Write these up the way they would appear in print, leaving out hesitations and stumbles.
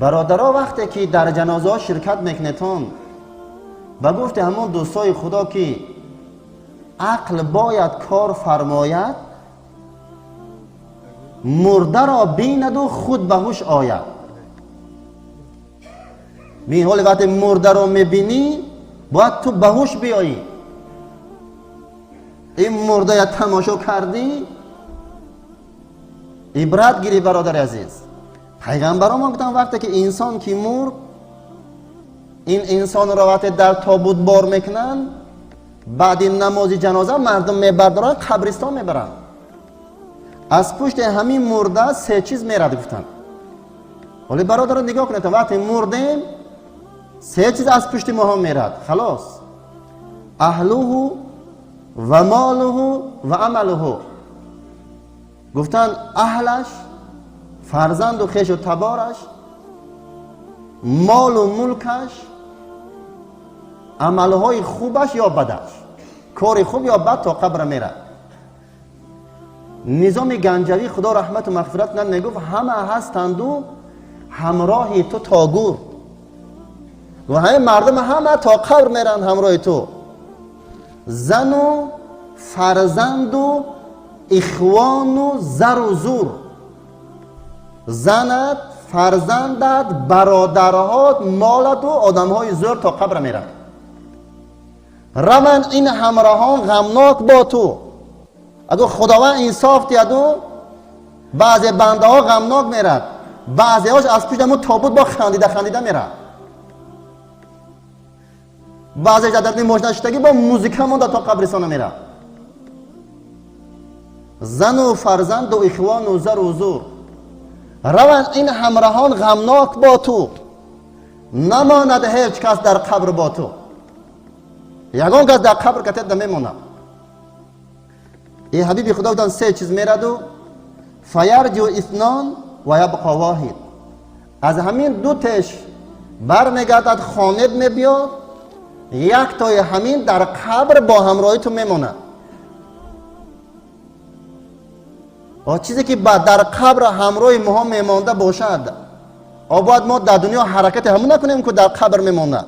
Бародаро, вақте ки дар ҷанозаҳо ширкат мекунетон, ба гуфти ҳамон дӯстои худо ки ақл бояд кор фармояд, мурдаро бинаду худ ба ҳуш ояд. Бин, ҳоле вақте мурдаро мебинӣ, бояд ту ба ҳуш биёӣ. Ин мурдая тамошо кардӣ, ибрат гирӣ. Бародари азиз, пайғамбаро мо гуфтанд, вақте ки инсон ки мурд, ин инсонро вақте дар тобут бор мекунанд, баъди намози ҷаноза мардум мебардоранд, қабристон мебаранд. Аз пушти ҳамин мурда се чиз мерад, гуфтанд. Ҳоле, бародаро, нигоҳ кунед, вақте мурдем, се чиз аз пушти моҳо мерад. Халос, аҳлуҳу ва молуҳу ва амалуҳу. Гуфтанд, аҳлаш, фарзанду хешу табораш, молу мулкаш, амалҳои хубаш ё бадаш, кори хуб ё бад то қабра мерад. Низоми Ганҷавӣ, худо раҳмату мағфират кунад, мегуфт: ҳама ҳастанду ҳамроҳи ту то гур. Ва ҳамин мардум ҳама то қабр меранд ҳамроҳи ту: зану фарзанду ихвону зару зур. Занат, фарзандат, бародарҳот, молату одамҳои зӯр то қабра меранд. Раванд ин ҳамроҳон ғамнок бо ту. Агар Худованд инсоф диҳаду, баъзе бандаҳо ғамнок мерад, баъзеҳош аз пушти ҳамун тобут бо хандида хандида мерад, баъзе дар мошина шиштагӣ бо музика монда то қабристона мерад. Зану фарзанду ихвону зару зур, раванд ин ҳамроҳон ғамнок бо ту, намонад ҳеҷ кас дар қабр бо ту. Ягон кас дар қабр катет намемонад. И ҳабиби худо гуфтанд, се чиз мераду фаярҷиу итнон ва ябқа воҳид. Аз ҳамин ду теш бармегардад, хонед мебиёд, яктои ҳамин дар қабр бо ҳамроҳи ту мемонад. Чизе ки дар қабр ҳамроҳи моҳо мемонда бошад, бояд мо дар дунё ҳаракати ҳамон накунем, ку дар қабр мемонад.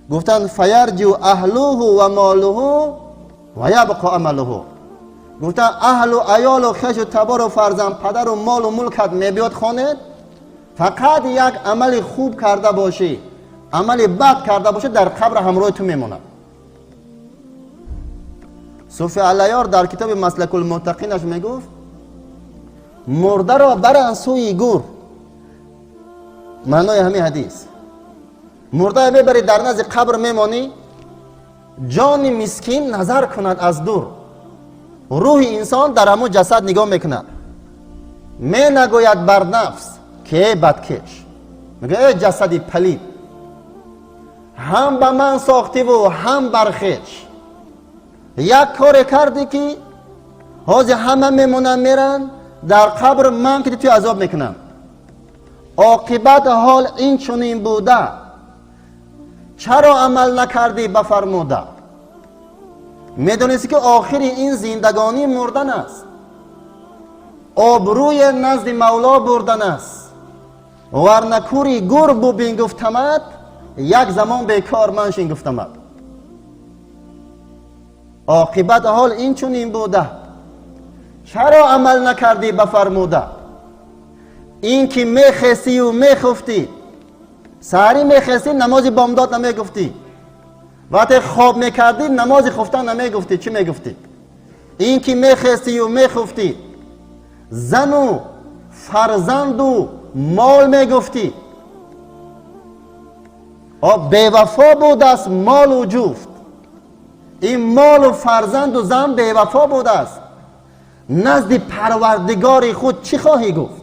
Гуфтанд: фаярҷиу аҳлуҳу ва молуҳу ва ябқо амалуҳу. Гуфтанд, аҳлу аёлу хешу табору фарзанд, падару молу мулкат мебиёд хонед, фақат як амали хуб карда бошӣ, амали бад карда бошӣ, дар қабр ҳамроҳи ту мемонад. Суфи Аллаёр дар китоби Маслакулмуттақинаш мегуфт: мурдаро баранд сӯи гур. Маънои ҳамин ҳадис: мурдае мебарӣ, дар назди қабр мемонӣ, ҷони мискин назар кунад аз дур, рӯҳи инсон дар ҳамун ҷасад нигоҳ мекунад, менагӯяд бар нафс ки эй бадкеш, мегӯяд: эй ҷасади палид, ҳам ба ман сохтиву ҳам бар хеш, як коре кардӣ ки ҳозир ҳама мемонанд, меранд, дар қабр ман ки туи азоб мекунам. Оқибат ҳол ин чунин буда, чаро амал накардӣ ба фармуда? Медонистӣ ки охири ин зиндагонӣ мурдан аст, обрӯи назди Мавло бурдан аст. Варна кури гур бубин гуфтамад, як замон бекор маншин гуфтамад. Оқибат ҳол ин чунин буда, чаро амал накардӣ ба фармуда? Ин ки мехестию мехуфтӣ, саҳарӣ мехестӣ, намози бомдод намегуфтӣ, вақте хоб мекардӣ, намози хуфтан намегуфтӣ, чӣ мегуфтӣ? Ин ки мехестию мехуфтӣ, зану фарзанду мол мегуфтӣ, бевафо будааст молу ҷуфт. Ин молу фарзанду зан бевафо будааст, назди Парвардигори худ чӣ хоҳӣ гуфт?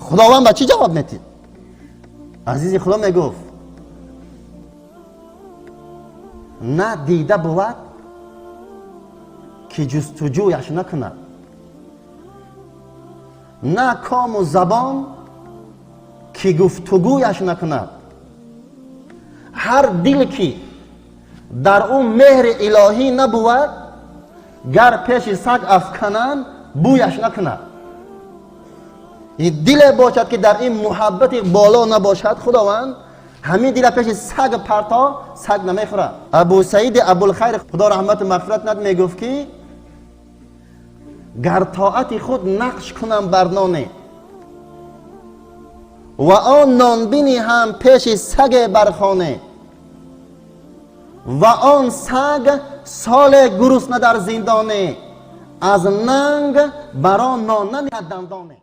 Худованд ба чӣ ҷавоб метид? Азизи Худо мегуфт: на дида бувад ки ҷустуҷӯяш накунад, на кому забон ки гуфтугӯяш накунад. Ҳар дил ки дар ӯ меҳри илоҳӣ набувад, гар пеши саг афкананд, бӯяш накунад. Диле бошад, ки дар ин муҳаббати боло набошад, Худованд ҳамин дила пеши саг парто, саг намехӯрад. Абу Саиди Абулхайр, Худо раҳмату мағфират кунад, мегуфт, ки гар тоати худ нақш кунам бар ноне ва он нонбини ҳам пеши саге бархоне ва он саг соле гурусна дар зиндоне, аз нанг бар он нон наниҳад дандоне.